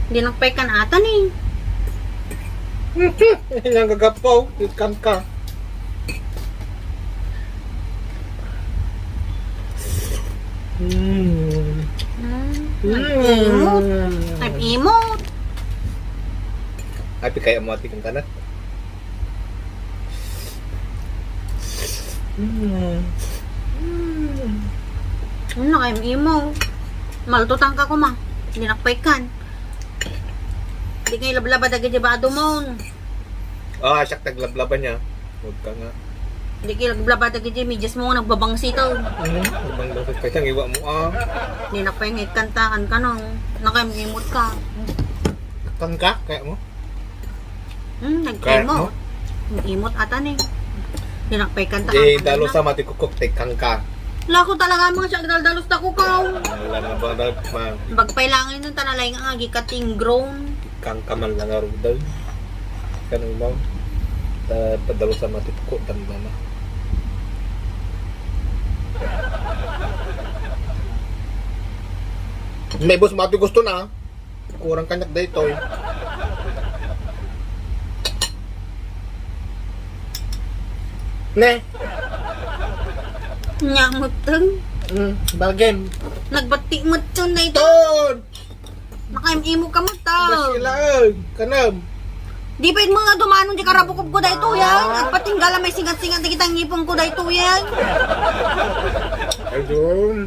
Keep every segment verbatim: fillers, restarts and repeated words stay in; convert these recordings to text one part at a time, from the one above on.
Dinak pay kan-atan eh. Inyang gagapaw, ikan ka. Mm. Mm. Mm. Nag-imot. Nag-imot. Ay, pikay mo ati kang kanak. Mm. Mm. Ano kayo, imo? Maltutan ka kuma. Dinak pay kan. Di kayo lablaba dagiti bado mo. Ah, siyak taglablaba niya. Huwag ka nga. Di kayo lablaba dagiti medyas mo, nagbabangsi to. Mm, nagbabangsi. Kaya siyang iwa mo, ah. Dinak pay nga ikantaan ka, no? Nakayam imot ka. Kan ka? Kaya mo? Hmm, Kaya nag-imot. mo? Nag-imot ata ni. Dinak pay kanta Di, kanta dalo na. sa mati kukuk, tay kangka. Lako talaga mga siya, agdaldalos ta kukaw. Wala na ba, dal-, ma- Bagpay langin nun, tanalay nga, agi ka tinggron. Kangka man lang nga rudal. Kanang bang, ta-, padalo sa mati kukuk, tanda na. May boss, mati gusto na. Kurang kanyak daytoy. Ne? Nya, muteng. Mm, balgem. Nagbati muteng na ito. Ton! Nakaim-imo ka mo, tao. Basilaag. Kanam. Di pa mo nga dumanon di karabukob ko daytoy, yan. Ah. Agpatinggala may singat-singat di kita ngipon ko daytoy, yan. Ayun.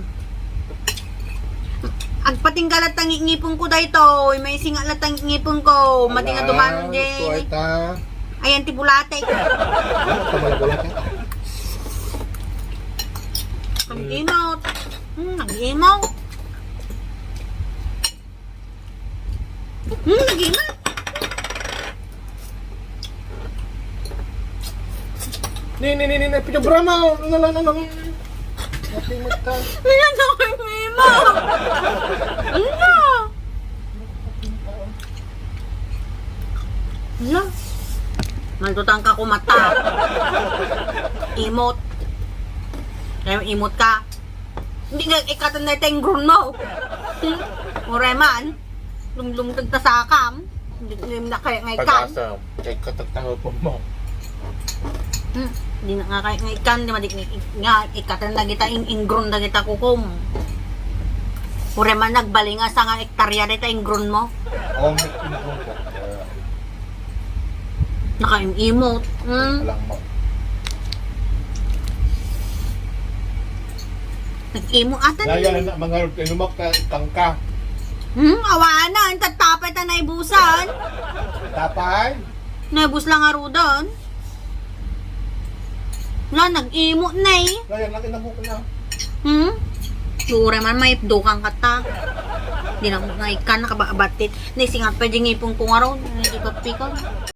Agpatingga latta ngipon ko daytoy, may singa latta ngipon ko. Madi nga Ala, dumanon di. Tuway ta. Ayan ti bulatek. Ano ka mala bulatek? Nag-imaw. Hmm, nag-imaw. Hmm, nag-imaw. Ni, ni, ni, ni, ni, pinabrama. Ano, ano, ano, ano. Mati mata. Ano, ano, ano, ano? Ano? Ano? Maltutan ka kumata. Imot. Kaya imot ka. Hindi nga ikatan na itengron mo. Uray man. Lumlum tagtasakam. Hindi, hindi na kaya nga ikan. Pag-asa, kay katagtangopon mo. Hmm, di na nga kaya nga ikan, di ma-, di nga ikatan na kita, ing-, ingron na kita kukom. Uray man nagbali nga sa nga ektarya dita ingron mo. Oh, may ingron ko. Nakaimimot. Hmm? Alang mo. Nag-imo ata ni. Kaya na, mga inumak ka, kangka. Hmm, awanan, tatapay ta naibusan. Tapay? Naibus lang arudan. Wala, nag-imo na eh. Kaya laki na mo kaya. Hmm? Sure man, may dukan ka ta. Di na mo nga ikan, nakababatit. Naisingat pa di ngipon ko nga ron. Hindi ka pikon.